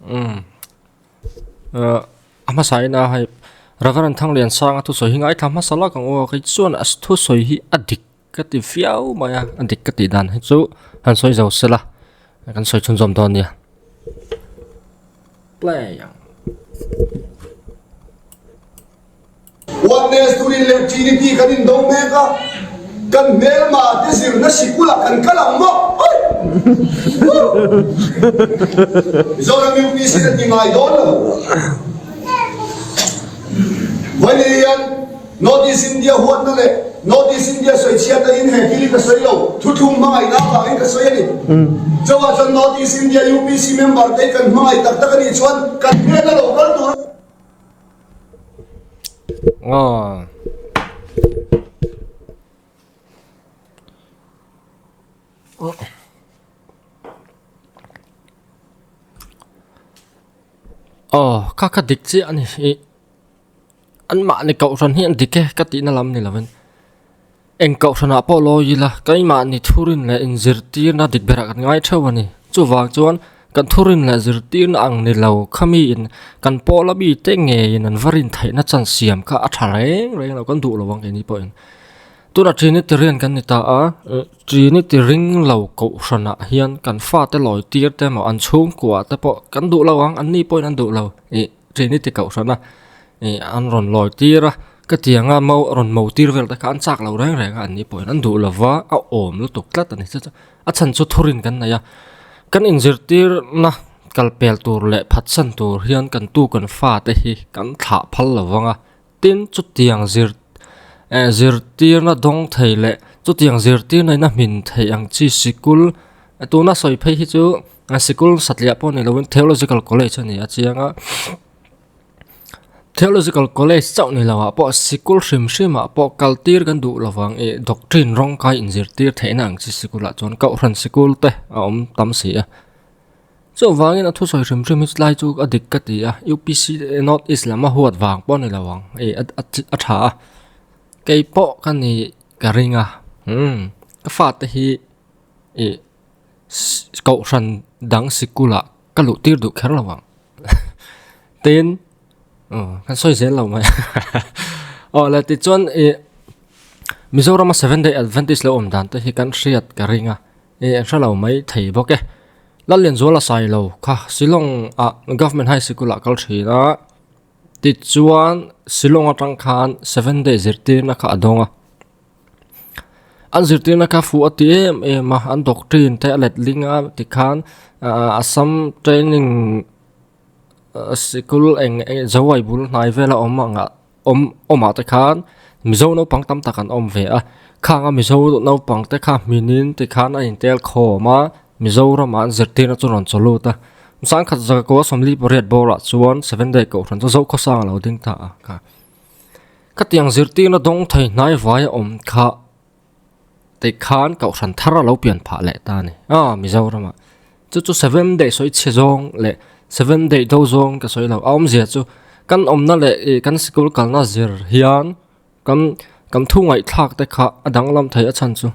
Umm a hmasa in a hei Reverend Thangliansanga thusawi hi ngaithla hmasa lak ang aw kei chuan a thusawi hi a dik ka ti viau mai a a dik ka tih dan hi chu han sawi zo sela kan sawi chhunzawm dawn nia play ang. Oneness turin leh Trinity kan indo mek a, kan hmelma te zirna sikulah kan kal ang maw? Oi! Mizoram UPC na ti ngai dawn lo. Vawiin hian North East India huatna leh North East India sawichhiatna in he thil hi ka sawi lo, thuthlung hmangaihna avangin ka sawi a ni. Chuvah chuan North East India UPC member te hi kan hmangaih tak tak a nih chuan kan hnena lo kal tur a Aw. Aw kha kha dik chiah a ni ih anmahni kohhran hi an dik e ka tihna lam ni lovin eng kohhranah pawh lawi ila keimahni thurin leh inzirtirna dik berah kan ngai theuh a ni chuvang chuan kan thurin leh zirtirna ang ni lo khami in kan pawla mite ngeiin an va rin theihna chan siam kha a tha reng reng lo kan duh lo ang keini pawhin tunah trinitarian kan ni ta a trinity ring lo kohhranah hian kan fate lawi tir te emaw an chhungkua te pawh kan duh lo ang an ni pawhin an duh lo ih. Trinity kohhrana ih an rawn lawi tir a ka tianga mo rawn mo tir vel te kha an chak lo reng reng a an ni pawhin an duh lova a awm lutuk tlat a ni chu chu a chhan chu thurin kan nei a kan inzirtir na kal pel tur leh phatsan tur hian kan tu kan fa te hi kan thlah phal lo vang a tin chutiang zir eh zirtirna dawng thei leh chutiang zirtirna in a hmin theih ang chi sikul tuna sawi phei hi chu. A sikul satliah pawh ni lovin theological college a ni a chiang a theological college chauh ni lo ah pawh sikul hrim hrim ah pawh kal tir kan duh lovang ih doctrine rawng kai inzirtir theihna ang chi sikul ah chuan kohhran sikul te a awm tam si a chuvangin a thusawi hrim hrim hi chulai chu a dik ka ti a U_P_C north east lam a huat vang pawh a ni lo ang ih a tha a keipawh ka ni ka ring a umm ka fate hi ih. Kohhran dang sikulah ka luh tir duh kher lo ang tin aw kan sawi zel lo mai aw le tichuan ih Mizorama Seventh Day Adventist lo awm dan te hi kan hriat ka ring a ih an hre lo mai thei bawk e Lallianzuala Sailo kha Shillong ah Government High Sikul ah kal thin a tichuan Shillong atang khan Seventh Day zirtirna kha a dawng a. An zirtirna kha fuh a ti em em a an doctrine te a let ling a tikhan ahh Assam training sikul eng eng zawai bul hnai vela awm ang ah awm awmah te khan mizo naupang tam tak an awm ve a khang a mizo naupang te kha hminin tikhan a intel khawm a Mizoramah an zirtirna chu rawn chaw lut a sangkhat zakua 48 bawrah chuan seven day kohhran chu Zokhawsang a lo ding ta a kha. Khatiang zirtirna dawng thei hnai vai a awm kha tih khan kohhran thar a lo pian phah leh ta a ni. Aw Mizoramah chu chu seven day sawi chhe zawng leh seven day do zawng ka sawi lo a awmzia chu kan awmna leh ih kan sikul kalna zir hian kan kan thu ngaihthlak te kha a danglam thei a chhan chu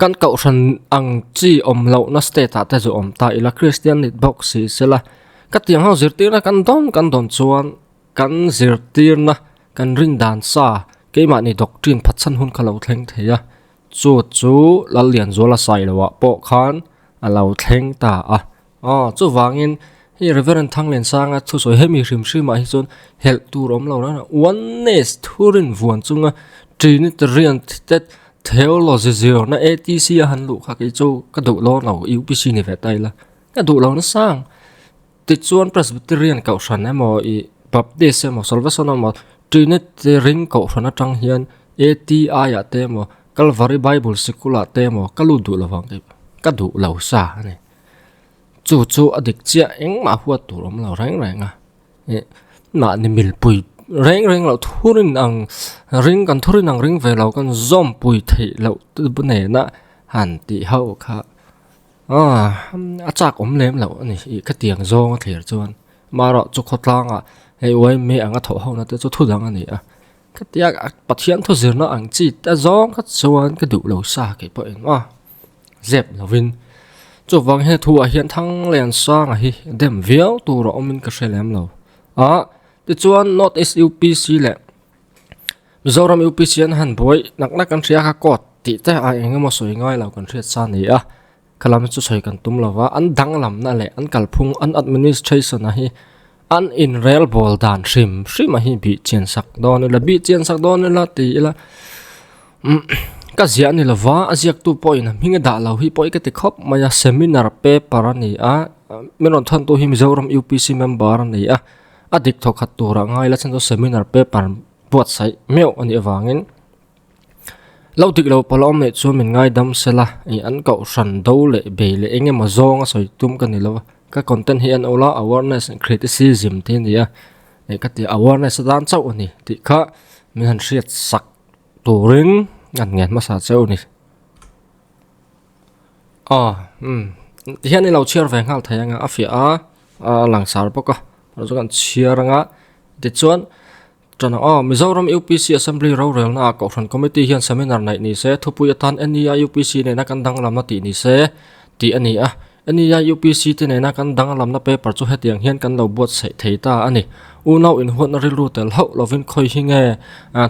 kan kohhran ang chi awm lohna state ah te chu awm ta ila Kristian ni bawk si sela khatiang ho zirtirna kan dawn kan dawn chuan. Kan zirtirna, kan rin dan sa, keimahni doctrine phatsan hun kha lo thleng thei a, chu chu Lallianzuala Sailoah pawh khan a lo thleng ta a. Aw, chuvangin hei Reverend Thangliansanga thusawi hemi hrim hrimah hi chuan helh tur awm lo reng a, oneness thurin vuan chunga Trinitarian te theology zirna ATC a han luh kha kei chu ka duh lo lo, UPC ni ve ta ila, ka duh lo nasang. Tichuan Presbyterian kohhran emaw ih Baptist emaw Salvation emaw Trinity ring kohhran atang hian ATI ah te emaw Calvary Bible Sikul ah te emaw ka lut duh lo vang tih ka duh lo sa a ni. Chu chu a dik chiah engmah huat tur awm lo reng reng a ih mahni milpui reng reng loh thurin ang ring kan thurin ang ring ve lo kan zawmpui theih loh nena han tih ho kha. A chak awm lem loh a ni ih khatiang zawng a thlir chuan amaherawh chu khawtlangah hei uaime anga thawh ho na te chu thu dang a ni a khatia Pathian thu zirna ang chi te zawng kha chuan ka duh lo sa kei pawh engmah zep lovin. Chuvang he thuah hian Thangliansanga hi dem viau tur a awmin ka hre lem lo a. Tichuan North East UPC leh Mizoram UPC an han buai nak nak kan hria kha court tih te a eng emaw sawi ngai lo kan hriat sa a ni a. Kha lam chu sawi kan tum lo va, an danglamna leh an kalphung an administration a hi an inrel bawl dan hrim hrim a hi bih chian sak dawn ila bih chian sak dawn ila ti ila umm ka ziah a ni lo va a ziaktu pawhin a hming a dah lo hi pawh i ka ti khawp mai a seminar paper a ni a min rawn thawntu hi Mizoram U_P_C member a ni a a dik thawk khat turah ngai ila chuan chu seminar paper buatsaih meuh a nih avangin. Lo dik lo pawh la awm leh chuan min ngaidam se la, ih an kohhran do leh bei leh eng emaw zawng a sawi tum ka ni lo a, ka content hi an ula awareness and criticism te a ni a, ih ka ti awareness atan chauh a ni tih kha min han hriat sak turin an ngen hmasa cheu a ni. Aw umm tihian i lo chhiar ve nghal thei anga a fiah a, a langsar bawk a, chu kan chhiar anga tichuan. Ṭan aw, Mizoram UPC Assembly rorelnaah Kohhran Committee hian seminar neih ni se, thupui atan NEI UPC nena kan danglamna tih ni se, tih a ni a. NEI UPC te nena kan danglamna paper chu hetiang hian kan lo buatsaih thei ta a ni. Unau inhuatna rilru tel hauh lovin khawi hi nge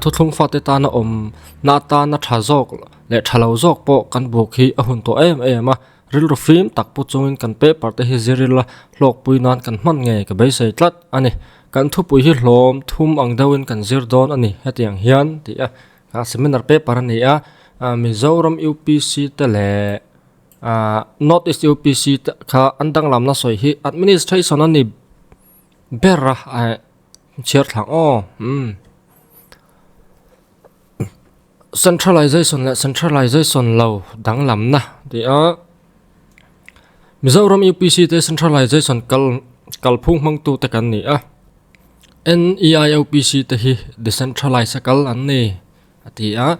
thuthlung fate tana awmna atana ṭha zawk leh ṭha lo zawk pawh kan buk hi a hun tawh em em a. Rilru fim tak pu chungin kan paper te hi zir ila hlawkpui nan kan hman ngei ka beisei tlat a ni. Kan thupui hi hlawm thum ang deuhin kan zir dawn a ni hetiang hian tih a ah seminar paper a ni a ah Mizoram UPC te leh ah North East UPC te kha an danglamna sawi hi administration a ni ber a eh chhiar thlang aw umm. Centralization leh centralization lo danglamna tih a Mizoram UPC te centralization kal kalphung hmangtu te kan ni a NEIUPC te hi decentralize a kal an ni a ti a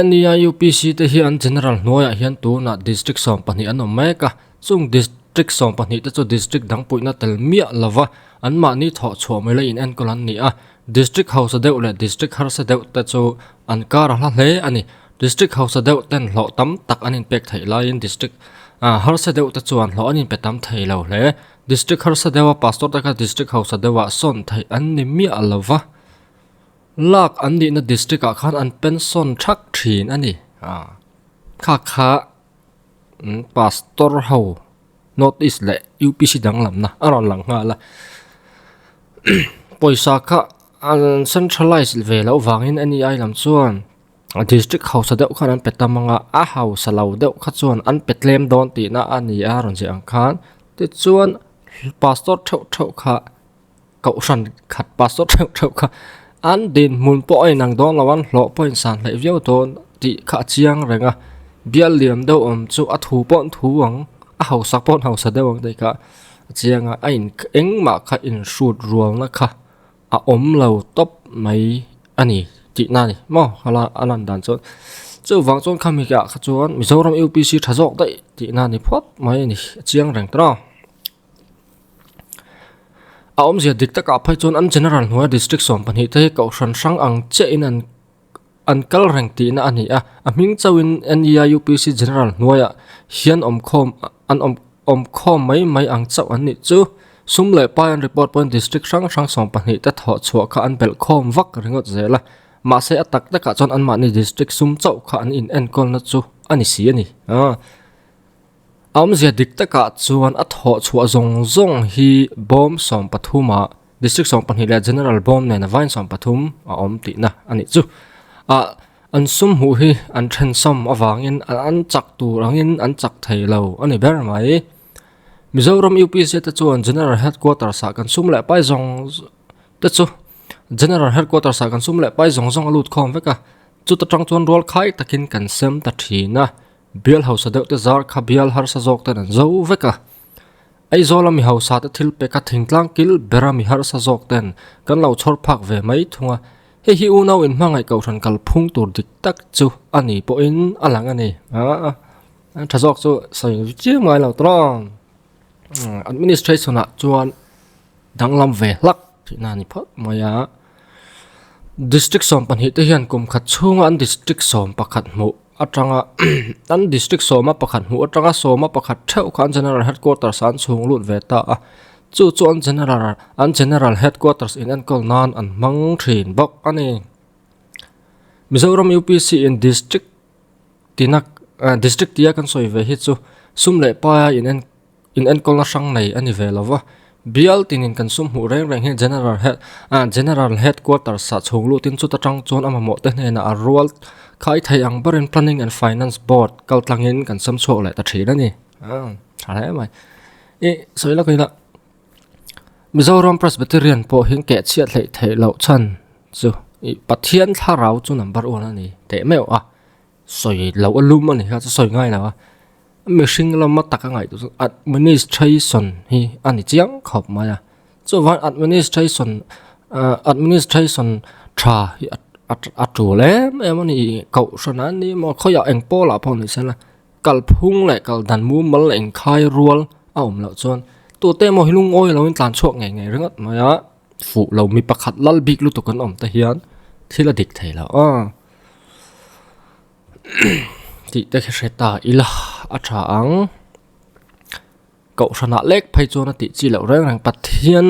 NEIUPC te hi an general hnuaiah hian tunah district 12 an awm mek a chung district 12 te chu district dang puihna tel miah lova anmahni thawh chhuah mai la in enkawl an ni a. District hausa deuh leh District harsa deuh te chu an kar a hla hle a ni. District hausa deuh ten hlawh tam tak an inpek theih laiin District harsa deuh te chuan hlawh an inpe tam thei lo hle. District harsa deuha Pastor te kha District hausa deuhah sawn theih an ni miah lo va, lak an nihna District ah khan an pension thak thin a ni. Kha kha Pastor ho. North East leh UPC danglamna a rawn lang nghal a pawisa kha an centralize ve loh vangin NEI lam chuan district hausa deuh khan an pe tam ang a a hausa lo deuh kha chuan an pe tlem dawn tihna a ni a rawn ziah ang khan tichuan pastor theuh theuh kha Kohhran khat pastor theuh theuh kha an dinhmun pawh a inang dawn lo an hlawh pawh a insan hleih viau dawn tih kha a chiang reng a bial lian deuh awm chu a thu pawh an thu ang a hausak pawh an hausa deuh ang tih kha a chiang a a in engmah kha inhrut rualna kha a awm lo tawp mai a ni tihna a ni maw hala a lan dan chuan chuvang chuan khami ah kha chuan Mizoram U_P_C tha zawk daih tihna a ni phawt mai a ni a chiang reng tawh a. A awmzia dik takah phei chuan an general hnuaia district 12 te hi kohhran hrang ang chiahin an an kal reng tihna a ni a a hming chauhin NEIUPC general hnuaiah hian awmkhawm an awm awmkhawm mai mai ang chauh an nih chu sum leh pai an report pawhin district hrang hrang 12 te thawh chhuah kha an belh khawm vak ringawt zel a mahse a tak takah chuan anmahni district sum chauh kha an inenkawlna chu a ni si a ni. A awmzia dik takah chuan a thawh chhuah zawng zawng hi bawm 13 ah District 12 leh General bawm nen a vain 13 a awm tihna a nih chu. Ah an sum hmuh hi an thensawm avangin an chak tur angin an chak thei lo a ni ber mai. Mizoram UPC te chuan General Headquarters ah kan sum leh pai zawng te chu General Headquarters ah kan sum leh pai zawng zawng a lut khawm vek a, chuta tang chuan rual khai takin kan sem ta thin a. Bial hausa deuh te zar kha bial harsa zawk ten an zo vek a. Aizawl a mi hausa te thil pek a thingtlang kil ber a mi harsa zawk ten kan lo chhawr phak ve mai thung a. Hei hi unau in hmangaih kohhran kal phung tur dik tak chu a ni pawhin a lang a ni. Aa tha zawk chu sawi chiang ngai lo tawng. Administration ah chuan danglam ve hlak tihna a ni phawt mai a. District 12 te hian kum khat chhunga an district 11 hmuh. atanga an district sawma pakhat hmuh atanga sawma pakhat theuh kha an general headquarters ah an chhung lut ve ta a, chu chu an general an general headquarters in enkawl nan an hmang thin bawk a ni. Mizoram UPC in district tina district tia kan sawi ve hi chu sum leh paia in en. In enkawlna hrang nei a ni ve lo va, bial tinin kan sum hmuh reng reng hi General Head ah General Headquarters ah chhung lutin chuta tang chuan a mamawh te hnenah a rual khai thei ang berin Planning and Finance Board kal tlangin kan sam chhuak leh ta thin a ni. Aaa tha hle mai. I sawi lawk ila Mizoram Presbyterian pawh hi keh chhiat hleih theih loh chhan chu i Pathian thlarau chu number one a ni teh meuh a. Sawi loh a lum a ni kha chu sawi ngai lo a, mihring lama taka ngaihtuah chu administration hi a ni chiang khawp mai a, chuvang administration ah administration tha hi a a tul em em a ni kohhran an ni maw khawiah eng pawlah pawh ni sela kalphung leh kal dan mumal leh inkhai rual a awm loh chuan tute emaw hi lungawi loin tlan chhuak ngei ngei ringawt mai a, fuh lo mi pakhat lal bik lutuk an awm te hian thil a dik thei lo a. Tih te khi hre ta ila a tha ang. Kohhranah lek phei chuan a tih chi loh reng reng Pathian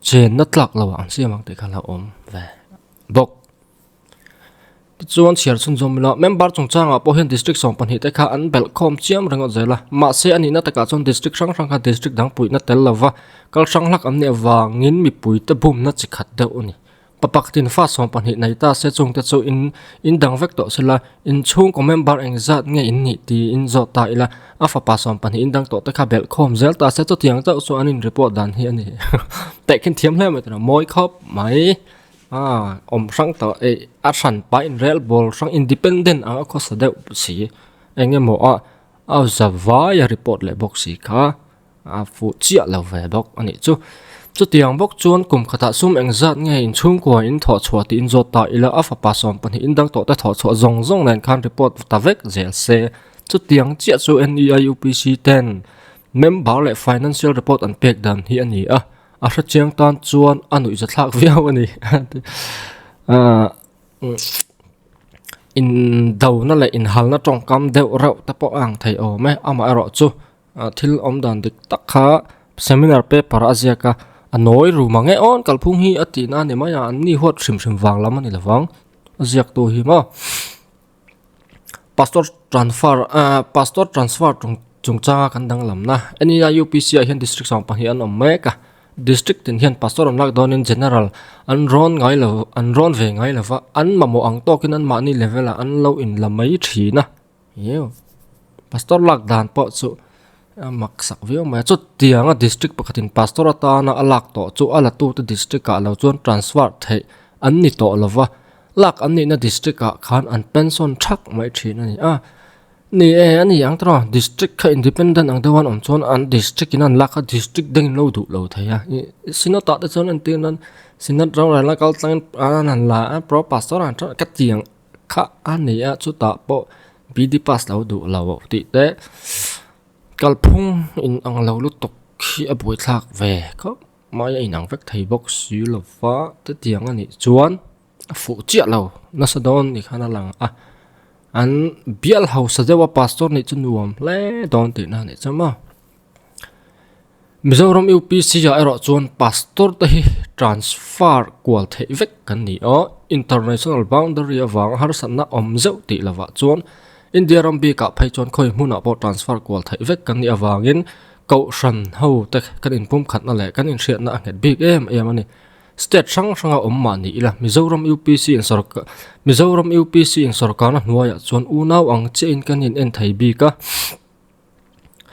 chenna tlak lo ah an siam ang tih kha a awm ve bawk. Tichuan chhiar chhunzawm ila member chungchangah pawh hian district 12 te kha an belh khawm chiam ringawt zel a. Mahse a nihna takah chuan district hrang hrang kha district dang puihna tel lova kal hrang hlak an nih avangin mipuite bumna chi khat deuh a ni. Pa pakhatin fa 12 nei ta se chungte chu in in dang vek tawh sela, in chhungkaw member engzat nge in nih tiin zawt ta ila, a fapa 12 in dang tawh te kha belh khawm zel ta se chutiang chauh chu an in report dan hi a ni. Tehkhin thiam hle mai tawh mawi khawp mai. Aa awm hrang tawh eih a hran pa in rel bawl hrang independent ang a khawsa deuh si eng emaw a a za vai a report leh bawk si kha. A fuh chiah lo ve bawk a nih chu. Chutiang bawk chuan kum khatah sum engzat nge inchhungkua in thawh chhuah tih in zawt ta ila a fapa 12 in dang tawh te thawh chhuah zawng zawng nen khan report ta vek zel se. Chutiang chiah chu NEIUPC ten member leh financial report an pek dan hi a ni a, a hrechiang tan chuan a nuihzathlak viau a ni. Indona leh inhalna tawngkam deuh reuh te pawh a ang thei awm e, amaherawhchu Thil awm dan dik tak kha seminar paper a ziak a, a nawi ru mang e awn kalphung hi a tihna a ni mai a, an ni huat hrim hrim vang lam a ni lovang a ziak tu hi maw. Pastor transfer ah pastor transfer chung chungchanga kan danglamna NEI UPC ah hian district 12 an awm mek a, district tin hian pastor an lak dawnin general an rawn ngai lo an rawn ve ngai lova an mamawh ang tawkin anmahni level ah an lo inla mai thin a. Iu pastor lak dan pawh chu a mak sak viau mai a chutiang a district pakhatin pastor atana a lak tawh chu a la tute district ah lo chuan transfer theih an ni tawh lo va lak an nihna district ah khan an pension thak mai thin a ni a ni e a ni ang tawh district kha independent ang deuh an awm chuan an district in an lak a district dangin lo duh lo thei a ih synod ah te chuan entir nan synod rorel a kal tlangin an han la a pro pastor an ka ti ang. Kha a ni a chutah pawh BD pass lo duh lo tih te kalphung in ang lo lutuk hi a buaithlak ve khawp mai a inang vek thei bawk si lo va chutiang a nih chuan a fuh chiah lo nasa dawn ni khan a lang a an bial hausa deuh a pastor nih chu nuam hle dawn tihna a nih chu maw. Mizoram UPC ah erawh chuan pastor te hi transfer kual theih vek kan ni a, international boundary avanga harsatna awm zeuh tih lovah chuan India ram bikah phei chuan khawi hmunah pawh transfer kual theih vek kan nih avangin kohhran ho te kan inpumkhatna leh kan inhriatna a nghet bik em em a ni. State hrang hranga awm mah ni ila Mizoram UPC in sawrkar Mizoram UPC in sawrkarna hnuaiah chuan unau ang chiahin kan in en thei bik a.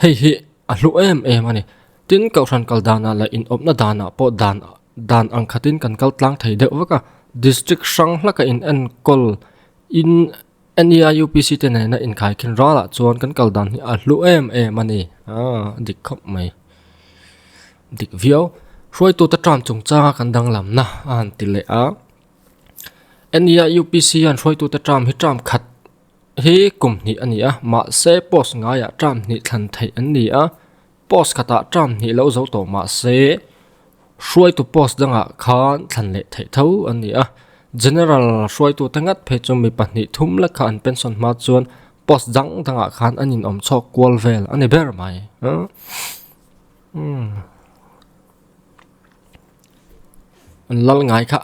Hei hi a hlu em em a ni. Tin, Kohhran kal danah leh inawpna danah pawh dan dan ang khatin kan kal tlang thei deuh vek a. District hrang hlaka in enkawl in NEIUPC te nena inkhaikhin ralah chuan kan kal dan hi a hlu em em a ni. Aaa, dik khawp mai. Dik viau. Hruaitute term chungchanga kan danglamna a han ti leh a. NEIUPC hian hruaitute term hi term khat Hi kum hnih a ni a, mahse post ngaiah term hnih thlan theih an ni a, post khatah term hnih lo zo tawh mahse hruaitu post dangah khan thlan leh theih tho an ni a. General hruaitute ngat phei chu mi pahnih thum lek kha an pension hma chuan post dang dangah khan an inawm chhawk kual vel a ni ber mai. An lal ngai kha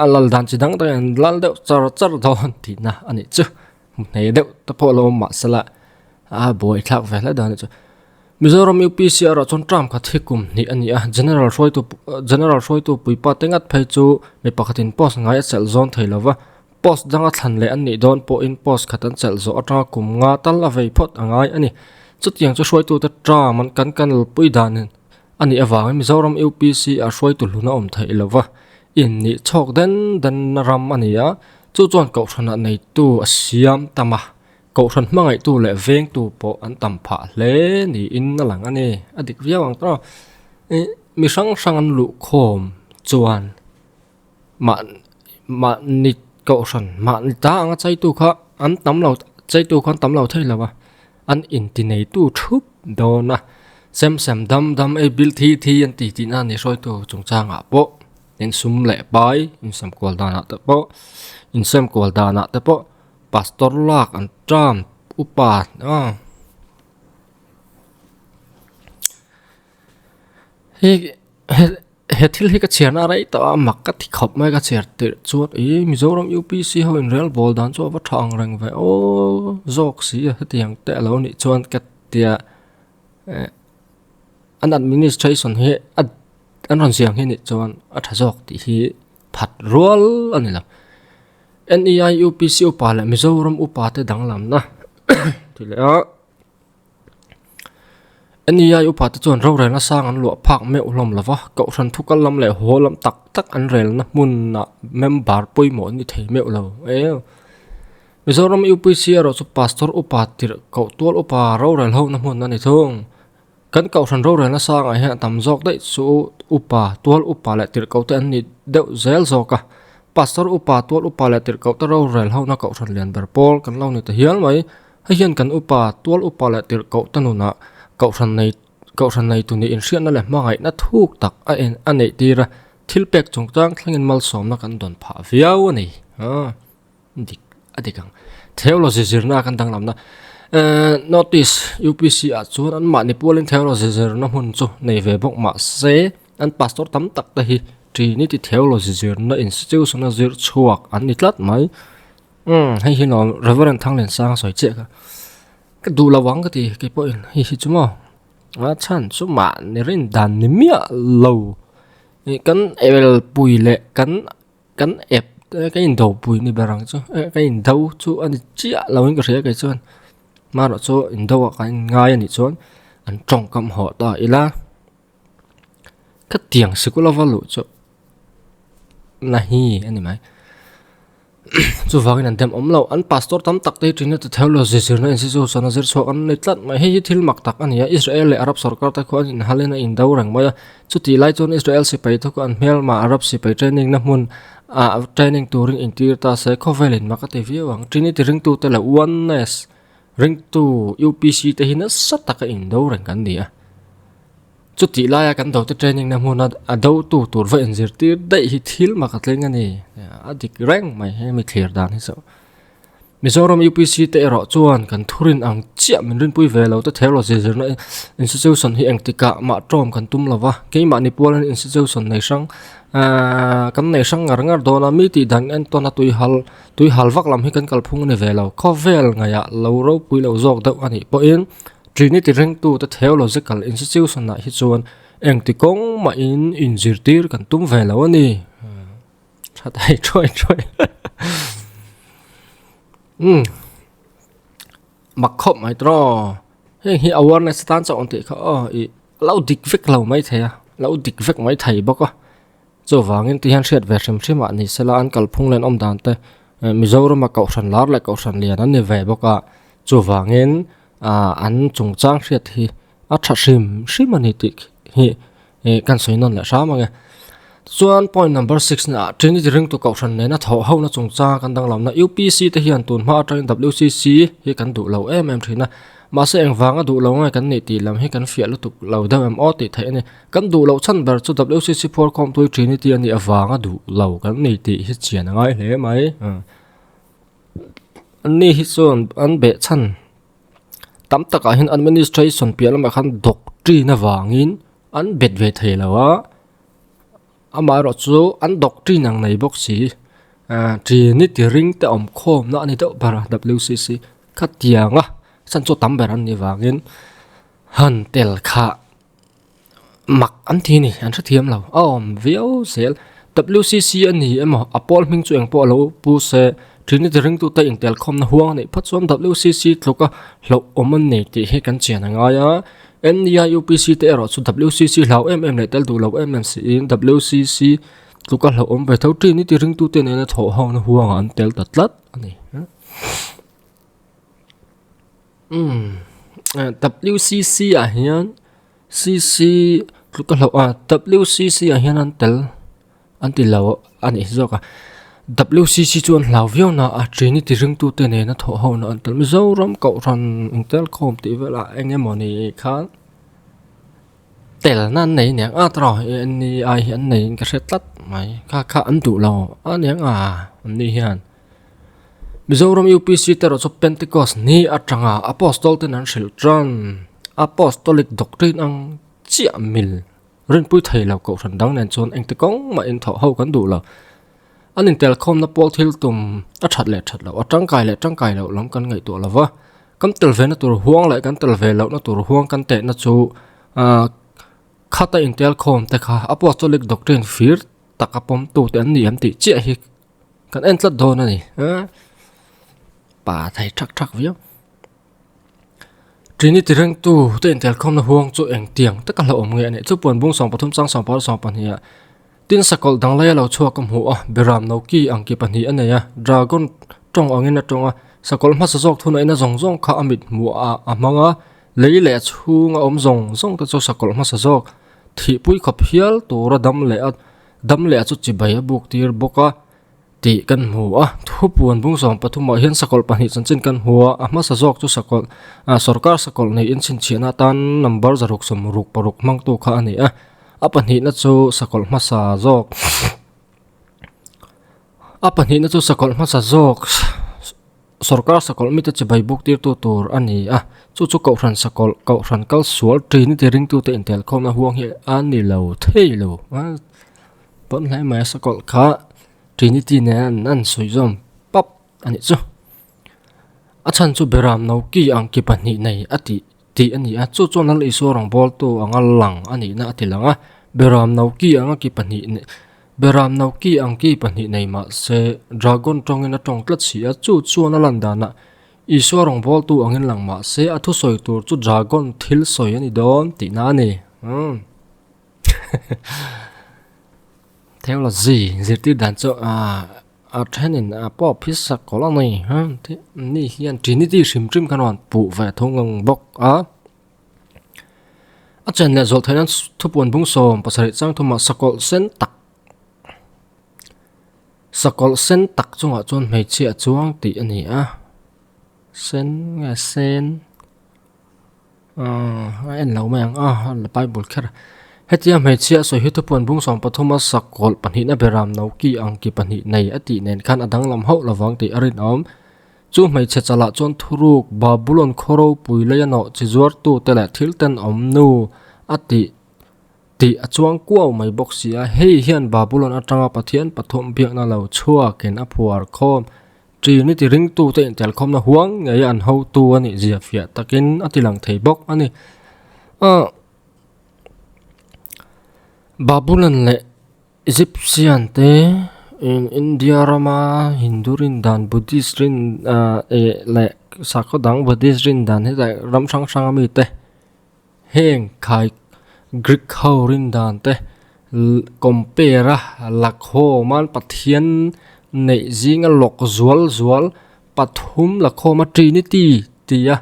a lal dan chi dang dangin an lal deuh char char dawn tihna a nih chu. Hmuhnei deuh te pawh lo awm mahse la a buai thlak ve hle dawn a nih chu. Mizoram UPC erawh chuan term khat hi kum hnih a ni a, General hruaitu General hruaitu puipa te ngat phei chu mi pakhatin post ngai a chelh zawn thei lo va, post danga thlan leh an nih dawn pawhin post khat an chelh zawh atanga kum nga tal a vei phawt a ngai a ni. Chutiang chu hruaitute term an kan kanlpui danin a nih avangin Mizoram UPC ah hruaitu hlun a awm theih lo va, innih chhawk den denna ram a ni a, chu chuan kohhranah neitu a siam tam a, kohhran hmangaihtu leh vengtu pawh an tam phah hle niin a lang a ni. A dik viau ang tawh. Ih mi hrang hrang an luh khawm chuan mah mahni kohhran mahni ta anga chaitu kha an tam lo chaitu kha an tam lo thei lo a, an inti neitu thup dawn a, sem sem dam dam ei bil thi thi an ti tihna a ni hruaitu chungchangah pawh insum leh pai insem kual danah te pawh insem kual danah te pawh pastor lak an term upa a hei he thil hi ka chhiarna rei tawh a mak ka ti khawp mai ka chhiar tirh chuan ih Mizoram UPC ho in rel bawl dan chu a va tha ang reng ve aw zawk si a hetiang te a lo nih chuan ka tia eh an administration hi a an rawn ziah ang hi nih chuan a tha zawk tih hi phat rual a ni lo. NEI UPC upa leh Mizoram upa te danglamna tih leh a. NEI upa te chuan rorelna sang an luah phak meuh hlawm lo va, kohhran thu kal lam leh haw lam tak tak an relna hmunah member pawimawh an ni thei meuh lo. Mizoram UPC erawh chu Pastor upa tirh koh tual upa rorel hona hmun a ni thung. Kan kohhran rorelna sangah hian a tam zawk daih chu upa, tual upa leh tirhkoh te an ni deuh zel zawk a. Pastor upa, tual upa leh tirhkoh te rorel hona kohhran lian ber pawl kan lo ni ta hial mai. Hei hian kan upa, tual upa leh tirhkoh te nunah kohhran nei kohhran neitu nih inhriatna leh hmangaihna thuk tak a en a neih tir a, thil pek chungchang thlengin malsawmna kan dawn phah viau a ni. Dik a dik ang. Theology zirna kan danglamna eh notice UPC ah chuan an mahni pualin theology zirna hmun chu nei ve bawk mah se an pastor tam tak te hi Trinity theology zirna institution a zir chhuak an ni tlat mai. Umm hei hi nuam Reverend Thangliansanga sawi chiah kha ka duh lo ang ka ti kei pawhin hei hi chu maw a chhan chu mahni rin dan ni miah lo ih kan elpui leh kan. Kan app te ka indo pui ni ber ang chu eh ka indo chu a ni chiah lo in ka hria kei chuan hmanah chu indo ah kan ngai a nih chuan an tawngkam haw ta ila ka tiang sikul a va luh chu na hi a ni mai. Chuvangin an dem awm lo. An pastor tam tak te hi Trinity Theology zirna institution a zir chhuak an nei tlat mai. Hei hi thil mak tak a ni a, Israel leh Arab sorkar te khuan inhalin a indo reng mai a. Chutih lai chuan Israel sipai te khuan an hmelma Arab sipai training na hmun ah training turin intir ta se khawvelin mak a ti viau ang. Trinity ringtute leh Oneness ringtu UPC te hi nasa taka indo reng kan ni a. Chutih laia kan dote training na hmuna a dotu tur va inzirtir daih hi thil mak a tling a ni. A dik reng mai hemi thlir dan hi chu. Mizoram UPC te erawh chuan kan thurin ang chiah min rinpui ve lo te theology zirna institution hi engtikah mah tawm kan tum lo va, keimahni pualin institution nei hrang ahh kan nei hrang ngar ngar dawn a, mi tih dan entawn a tuihal tuihal vak lam hi kan kalphung a ni ve lo. Khawvel ngaihah lo ropui lo zawk deuh a nih pawhin Trinity ringtute theological institution ah hi chuan engti kawng mahin inzirtir kan tum ve lo a ni. Tha thei thuai thuai. Umm mak khawp mai tawh. Heng hi awareness atan chauh ang tih kha aw ih lo dik vek lo mai thei a, lo dik vek mai thei bawk a. Chuvangin ti hian hriat ve hrim hrim ah ni sela an kalphung leh an awm dan te Mizorama kohhran lar leh kohhran lian an ni ve bawk a. Chuvangin ah an chungchang hriat hi a tha hrim hrim a ni tih hi ih kan sawi nawn leh hram ang e. Chuan point number six na ah Trinity ringtu kohhran nena thawh ho na chungchang kan danglamna UPC te hian tun hma atangin WCC hi kan duh lo em em thin a. Mahse engvanga duh lo nge kan nih tih lam hi kan fiah lutuk lo deuh em aw tih theih a ni. Kan duh loh chhan ber chu WCC phuarkhawmtui Trinity a nih avanga duh lo kan ni tih hi chian a ngai hle mai. Anni hi chuan an beh chhan tam takah hian administration piah lamah khan doctrine avangin an bet ve thei lo a. Amaherawh chu an doctrine ang nei bawk si ah Trinity ring te awm khawmna a ni deuh ber a WCC khatianga chhan chu tam ber an nih vangin han tel kha mak an ti a ni an hrethiam lo a awm viau zel WCC a ni emaw a pawl hming chu engpawh a lo pu se Trinity ringtute intel khawmna huang a neih phawt chuan WCC tluka hlauhawm an nei tih hi kan chian a ngai a. Nia UPC te erawh chu WCC hlau em em leh tel duh lo em em siin WCC tluka hlauhawm ve tho Trinity ringtute nena thawh ho na huangah an tel ta tlat a ni. Umm WCC ah hian CC tluka hlauh a WCC ah hian an tel. An ti lo a nih zawk a. WCC chu an hlau viau na a Trinity ringtute nena thawh ho na an tel. Mizoram Kohhran intelkhawm tih velah eng emaw ni khan telna an nei aniang a tawrh NEI hi an neiin ka hre tlat mai. Kha kha an duh lo a aniang a an ni hian. Mizoram UPC te erawh chu Pentecost ni atanga Apostol ten an hrilh tan Apostolic doctrine ang chiah mil. Rinpui thei lo kohhran dang nen chuan engti kawng mah in thawh ho kan duh lo. An intelkhawmna pawl thil tum a that leh that loh, a tangkai leh tangkai loh lam kan ngaihtuah lo va. Kan tel ve na tur huang leh kan tel ve lohna tur huang kan tehna chu ah khata intelkhawm te kha Apostolic doctrine fir taka pawmtute an ni em tih chiah hi kan en tlat dawn a ni. Pa thei thak thak viau. Trinity rengtu te intelkhawmna huang chu engtiang taka hlauhawm nge a nih chu puan bung 13 chang 10 12 ah tin sakawlh dang laia lo chhuak a hmu a, Beram Noki ang ki pahnih a nei a, Dragon tawng angin a tawng a, sakawlh hmasa zawk thuna ina zawng zawng kha a mit hmuh ah a hmang a, lei leh a chhunga awm zawng zawng te chu sakawlh hmasa zawk thihpui khawp hial tura dam leh a dam leh a chu chibai a buk tir bawk a. Tih kan hmu a, thupuan bung 13 ah hian sakawlh pahnih chanchin kan hmu a, a hmasa zawk chu sakawlh ah sorkar sakawlh nei inchhinchhiahna atan number zaruk sawmruk paruk hmangtu kha a ni a, a pahnihna chu sakawlh hmasa zawk a pahnihna chu sakawlh hmasa zawk sorkar sakawlh mite chibai buk tirtu tur a ni a, chu chu kohhran sakawlh kohhran kal sual trinity ringtute intelkhawmna huang hi a ni lo thei lo a. Pawn hle mai a sakawlh kha Trinity nen an sawi zawm pap a nih chu. A chhan chu Beram no ki ang ki pahnih nei a tih tih a ni a, chu chuan Lal Isua rawngbawltu anga lang a nihna a ti lang a, Beram no ki anga ki pahnih nei Beram no ki ang ki pahnih nei mah se Dragon tawngin a tawng tlat si a, chu chuan a lan danah Isua rawngbawltu angin lang mah se a thusawi tur chu Dragon thil sawi a ni dawn tihna a ni. Umm. Theology zirtir dan chu ah a thenin a pawh phisa kawlh a ni a ni hian trinity hrim hrim khan rawn puh ve thung ang bawk a a chen leh zawh theih nan thupuan bung sawm pasarih chang thumah sakawlh sen tak sakawlh sen tak chungah chuan hmeichhia a chuang tih a ni a sen nge sen. Aaa a en lo mai ang a bible kher hetia hmeichhia a sawi hi thupuan bung 13 a sakawlh pahnihna beram no ki ang ki pahnih nei a tih nen khan a danglam hauh lovang tih a rinawm chu hmeichhe chalah chuan thuruk Babulon khaw ropui lei a nawh chi zuartu te leh thil tenawm nu a tih tih a chuang kuau mai bawk si a hei hian Babulon atanga Pathian pathum biakna lo chhuakin a phuar khawm Trinity ringtute intelkhawmna huang ngei an hotu a nih zia fiah takin a ti lang thei bawk a ni. Ahh Babulon leh Egyptian te India rama Hindu rin dan Buddhist rin ahh eh leh sakhaw dang Buddhist rin dan hetah ram hrang hrang ami te Heng khai Greek ho rin dan te compare a lakhawm a Pathian neih zinga lawk zual zual pathum lakhawm a Trinity tia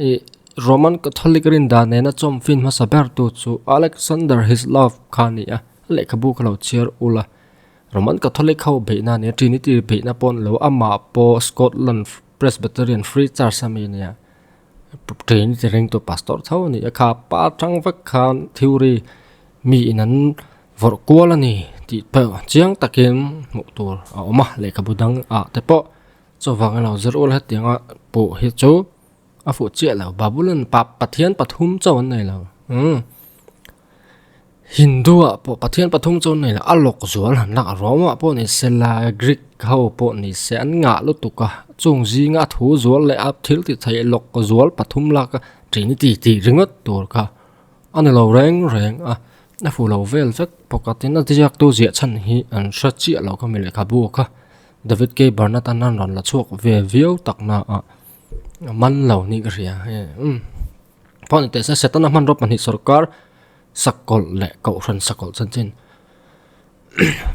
ih Roman Catholic rin dan nena chawmfin hmasa ber tu chu Alexander Hislop kha a ni a lehkhabu kha lo chhiar ul a Roman Catholic ho beihna a ni a Trinity beihna pawh a ni lo amah pawh Scotland Presbyterian Free Church a mi a nia. Trinity ringtu pastor tho a ni a kha pa atang vek khan theory mi in an vawrh kual a ni tih pawh chiang takin hmuh tur a awm a lehkhabu dang ah te pawh chuvang ilo zir ula hetianga pawh hi chu a fuh chiah lo Babulon pa Pathian pathum chauh an nei lo umm Hindu ah pawh Pathian pathum chu an nei lo a lawk zual han lak a Rome ah pawh ni se la Greek ho pawh ni se an ngah lutuk a chung zinga a thu zual leh a thil ti theih lawk zual pathum lak a Trinity tih ringawt tur kha a ni lo reng reng a a fuh lo vel vek bawk a tin a ziaktu ziah chhan hi an hre chiah lo kha mi lehkhabu kha David K Barnett an rawn la chhuak ve viau tak na ah a man lo nih ka hria hei umm pawh ni teh se Setana hmanraw pahnih sawrkar sakawlh leh kohhran sakawlh chanchin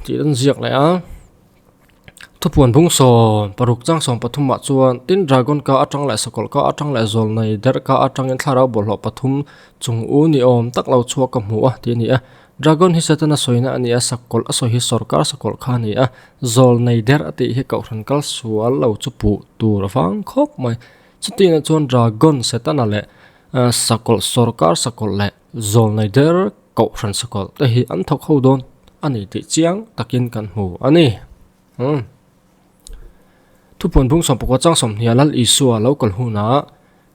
tih an ziak leh a thupuan bung sawm paruk chang sawm pathum ah chuan tin dragon ka atang leh sakawlh ka atang leh zawlnei der ka atangin thlarau bawlhhlawh pathum chung u ni awm tak lo chhuak ka hmu a tih a ni a dragon hi Setana sawina a ni a sakawlh a sawi hi sawrkar sakawlh kha a ni a zawlnei der a tih hi kohhran kal sual lo chu puh tur avang khawp mai chutiangah chuan dragon Setana leh Sakawlh sawrkar sakawlh leh zawlnei der kohhran sakawlh te hi an thawk ho dawn a ni tih chiang takin kan hmu a ni. Umm. Thupuan bung sawmpakua chang sawmhnih a Lal Isua lo kal hunah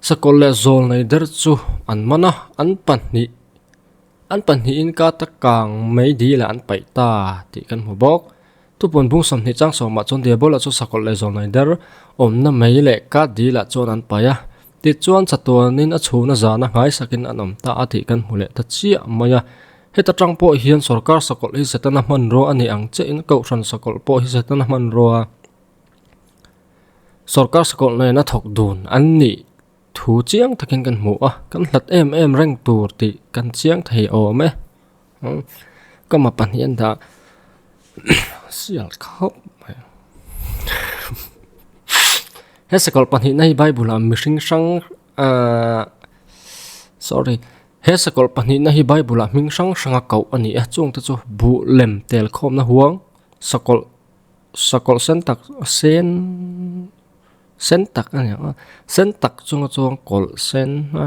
sakawlh leh zawlnei der chu an man a, an pahnih an pahnihin ka ta kang mai dil ah an paih ta tih kan hmu bawk. Thupuan bung 20 chang sawmah chuan Diabola chu sakawlh leh zawlnei der awmna mai leh ka dil ah chuan an paih a. Tichuan chatuanin a chhuna zana nghaisakin an awm ta a tih kan hmu leh ta chiah mai a. Heta tang pawh hian sorkar sakawlh hi Setana hmanrua a ni ang chiahin Kohhran sakawlh pawh hi Setana hmanrua sorkar sakawlh nena thawk dun an nih thu chiang takin kan hmu a, kan hlat em em reng tur tih kan chiang thei awm e. Ka ma pahnih an dah sial khawp mai he sakawlh pahnihna hi bible ah mihring hrang ahh sorry he sakawlh pahnihna hi bible ah hming hrang hrang a koh a ni a chung te chu buh lem tel khawmna huang sakawlh sakawlh sen tak sen sen tak a ni ang a sen tak chunga chuan kawlh sen a.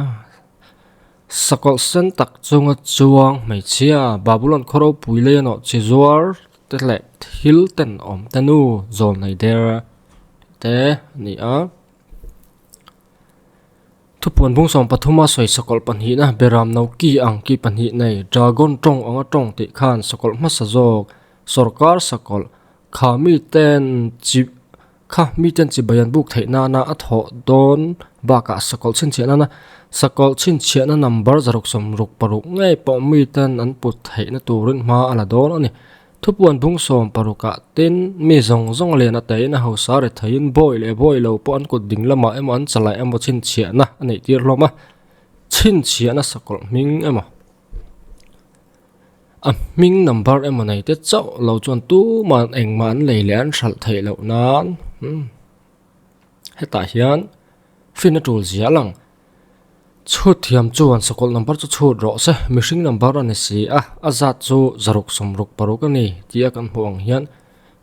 Sakawlh sen tak chunga chuang hmeichhia Babulon khaw ropui lei a nawh chi zuar te leh thil tenawm te nu zawlnei der te a ni a. Thupuan bung 13 a sawi sakawlh pahnihna Beram no ki ang ki pahnih nei Dragon tawng anga tawng tih khan sakawlh hmasa zawk sawrkar sakawlh kha miten chi Kha miten chibai an buk theih nana a thawh dawn bakah sakawlh chhinchhiah nana sakawlh chhinchhiahna number zaruk sawmruk paruk ngei pawh miten an put theihna turin hma a la dawn a ni. Thupuan bung sawm parukah tin mi zawng zawng lian a teiin a hausa ri theiin bawi leh bawi lo pawh an kut ding lamah emaw an chalai emaw chhinchhiahna a neih tir hlawm a, chhinchhiahna sakawlh hming emaw. A hming number emaw nei te chauh lo chuan tuman engmah an lei leh an hralh theih loh nan umm hetah hian fin a tul zia lang chhut thiam chuan sakawlh number chu chhut rawh se mihring number a ni si a a zat chu zaruk sawmruk paruk a ni tih a kan hmuh ang hian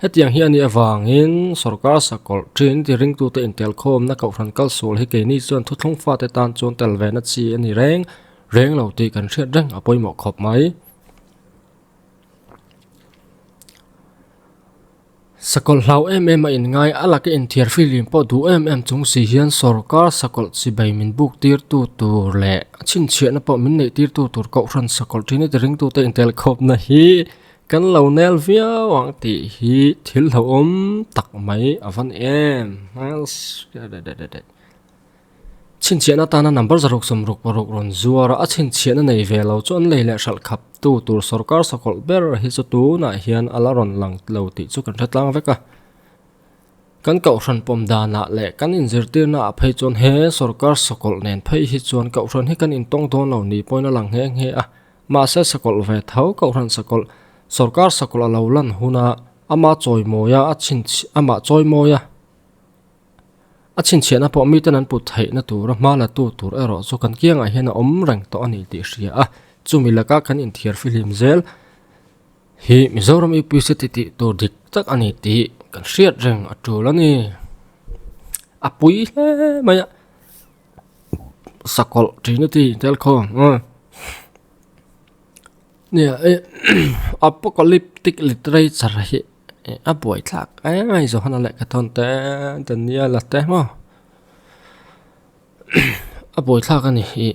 hetiang hi a nih avangin sorkar sakawlh thin ti ringtute intelkhawmna kohhran kalsual hi keini chuan thuthlung fate tan chuan tel ve na chi a ni reng. Reng lo tih kan hriat reng a pawimawh khawp mai. Sakawlh hlau em em a inngai a laka inthiar filim pawh duh em em chung si hian sorkar sakawlh chibai min buk tirtu tur leh a chhinchhiahna pawh min neih tirtu tur kohhran sakawlh thin i ti ringtute intel khawpna hi kan lo nel viau ang tih hi thil hlauhawm tak mai a va ni em. Chhinchhiahna atana number zaruk sawmruk paruk rawn zuar a, a chhinchhiahna nei ve lo chu an lei leh hralh khap tu tur sawrkar sakawlh ber hi chu tunah hian a la rawn lang lo tih chu kan hre tlang vek a. Kan kohhran pawm danah leh kan inzirtirna ah phei chuan he sawrkar sakawlh nen phei hi chuan kohhran hi kan intawng dawn lo ni pawhin a lang nghe nghe a. Mahse sakawlh ve tho kohhran sakawlh sawrkar sakawlh a lo lan huna ama chawimawia a chhinchhi amah chawimawia. A chhinchhiahna pawh miten an put theihna tura hma la tu tur erawh chu kan kiangah hian a awm reng tawh a ni tih hria a, chumi laka kan inthiar fihlim zel hi Mizoram UPC ti tih tur dik tak a ni tih kan hriat reng a tul a ni. A pui hle mai a. Sakawlh Trinity intelkhawm Nia apocalyptic literature hi a buaithlak em a Johana lehkha thawn te Daniela te maw a buaithlak a ni hi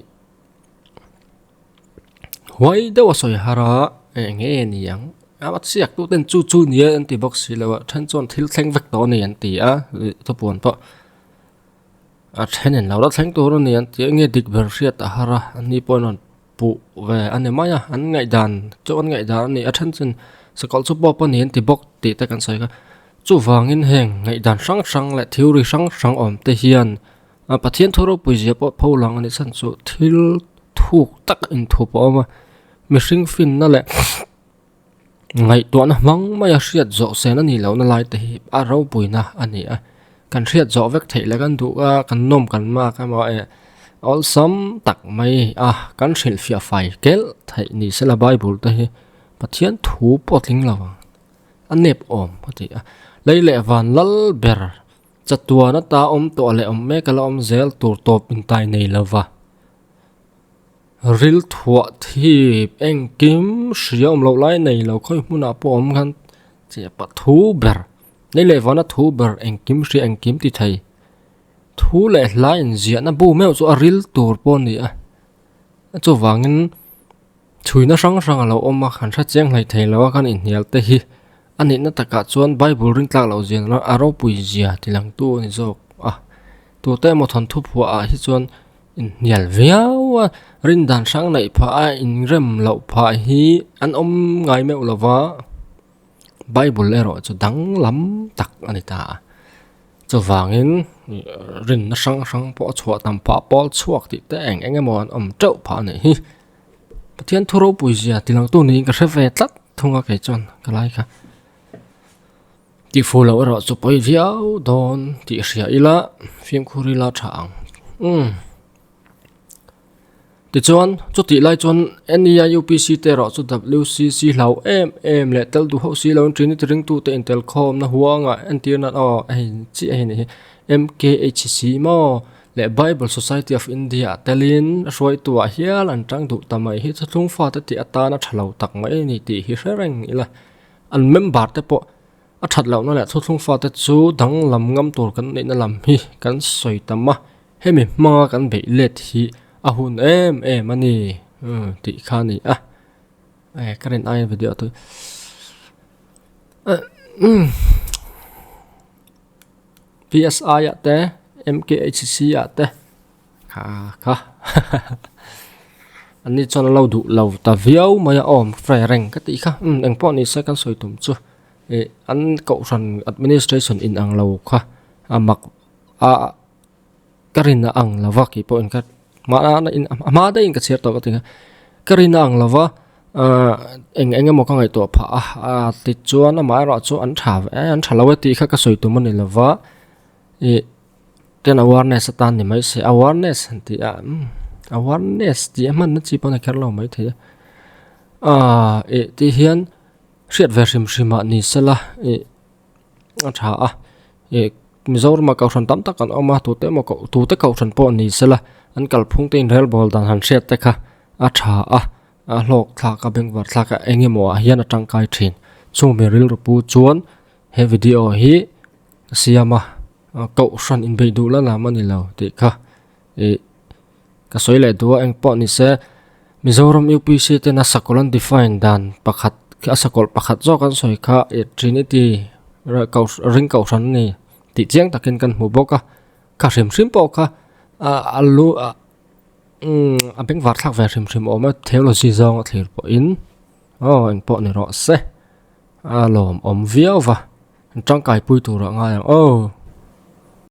huai deuh a sawi har a eng nge ni ang a chiak tu ten chu chu nia an ti bawk si lo a then chuan thil thleng vek tawh a ni an ti a thupuan pawh. A then in lo la thleng tur a ni an tih a nge dik ber hriat a har a an ni pawhin rawn puh ve a ni mai a an ngaihdan chu an ngaihdan a ni a then chin sakawlh chu pawp a ni an ti bawk tih te kan sawi kha chuvangin heng ngaihdan hrang hrang leh theory hrang hrang awm te hian a Pathian thu ropui zia pawh pho lang a nih chhan chu thil thuk tak inthup a awm a mihring finna leh. Ngaihtuahna hmang maia hriat zawh sen a nih lohna lai te hi a ropuina a ni a, kan hriat zawh vek theih leh kan duh a, kan nawm kan mak emaw eh awlsam tak mai a kan hrilhfiah fai kelh theih ni sela Bible te hi Pathian thu pawh a tling lo ang a nep awm a ti a, lei leh van lal ber chatuan ata awm tawh leh awm mek a la awm zel tur tawp intai nei lova. Ril thuah thip engkim hria awm loh lai nei lo khawi hmunah pawh awm khan che pa thu ber nei leh vana thu ber engkim hria engkim ti thei thu leh hla inziahna bu meuh chu a ril tur pawh a ni a chuvangin chhuina hrang hrang a lo awm a kan hre chiang hlei thei lo a kan inhnial te hi a nihna takah chuan bible rin tlak loh zia a ropui zia ti langtu a ni zawk a tute emaw thawnthu phuah ah hi chuan. Inhnial viau a, rindan hrang neih phah a inrem loh phah hi an awm ngai meuh lo va, Bible erawh chu danglam tak a ni ta a. Chuvangin rinna hrang hrang pawh a chhuah tam phah pawl chhuak tih te eng eng emaw an awm teuh phah a nih hi. Pathian thu ropui zia ti langtu niin ka hre ve tlat thung a kei chuan ka lai kha. Tihfuh loh erawh chu pawi viau dawn tih hria ila fimkhur ila tha ang umm tichuan chutih lai chuan NEIUPC te erawh chu WCC hlau em em leh tel duh hauh si lo in Trinity ringtute intel khawmna huangah entir nan aw hei chiah hei ni hi MKHC maw leh Bible Society of India ah telin a hruaituah hial an tang duh ta mai hi thuthlung fate tih atana tha lo tak mai a ni tih hi hre reng ila. An member te pawh a that lohna leh thuthlung fate chu danglam ngam tur kan neihna lam hi kan sawi tam a, hemi hmanga kan beih let hi a hun em em a ni tih kha a ni a, eh ka rin aiin video tui PSI ah te MKHC ah te. Kha kha an ni chuan a lo duh lo ta viau mai a awm fre reng ka tih kha umm engpawh ni se kan sawi tum chu ih an kohhran administration in ang lo kha a mak a ka rin a ang lo va kei pawhin ka mahna in a hma daihin ka chhiar tawh ka ti kha ka rin a ang lo va ahh eng eng emaw ka ngaihtuah phah a ah tichuan amaherawhchu an tha ve an tha lo e tih kha ka sawi tum a ni lo va ih. Ten awareness atan ni mai se awareness han tih a umm awareness tih a hmanna chi pawh a ni kher lo mai thei a aaa ih tih hian hriat ve hrim hrim ah ni sela ih a tha a ih Mizoram ah kohhran tam tak an awm a tute emaw koh tute kohhran pawh ni sela an kalphung te inrelbawl dan han hriat te kha a tha a a hlawk thlak a bengvar thlak a eng emaw ah hian a tangkai thin chung mi rilru pu chuan he video hi a siam a. Kohhran inbeih duh la lam a ni lo tih kha ih ka sawi leh duh a eng pawh ni se Mizoram UPC ten a sakawlh an define dan pakhat a sakawlh pakhat zawk an sawi kha ih Trinity ring kohhran a ni tih chiang takin kan hmu bawk a kha hrim hrim pawh kha a lu a umm a bengvar thlak ve hrim hrim awm a theology zawng a thlir pawhin aw eng pawh ni rawh se a lawmawm viau va. Tangkai pui turah ngai ang aw.